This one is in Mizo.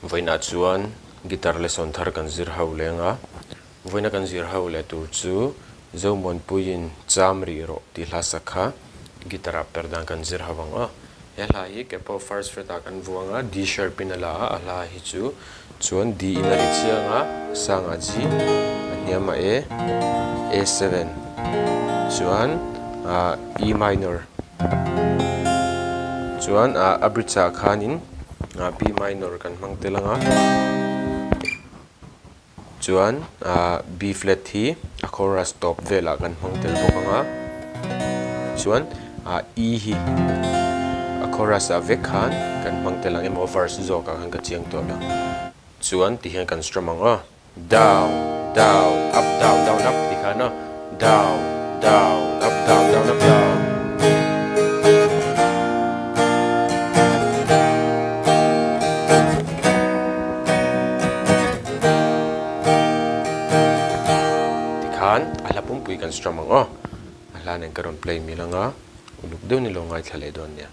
Vawiinah chuan guitar lesson thar kan zir ho leng a, vawiina kan zir ho leh tur chu Zomuanpuiin cham rih rawh tih hla sak kha guitar ah per dan kan zir ho ang aw. He hla hi capo first fret ah kan vuang a, D sharp in a la a, a hla hi chu chuan D in a ri chiang a, a sangah G, a hniamah A, A7 chuan E minor chuan a bridge ah khanin B minor kan hmang tel ang a, chuan B flat hi a chorus tawp velah kan hmang tel bawk ang a, chuan E hi a chorus ah vek khan kan hmang tel ang emaw verse zawk ah khan ka chiang tawh lo, chuan tihian kan strum ang aw. Down, down, up, down, down, up tih khan a down, down, up, down, down, up, down. Tikhan a hla pumpui kan strum ang aw. A hla nen ka rawn play mil anga uluk deuh ni lo ngaithla leh dawn nia.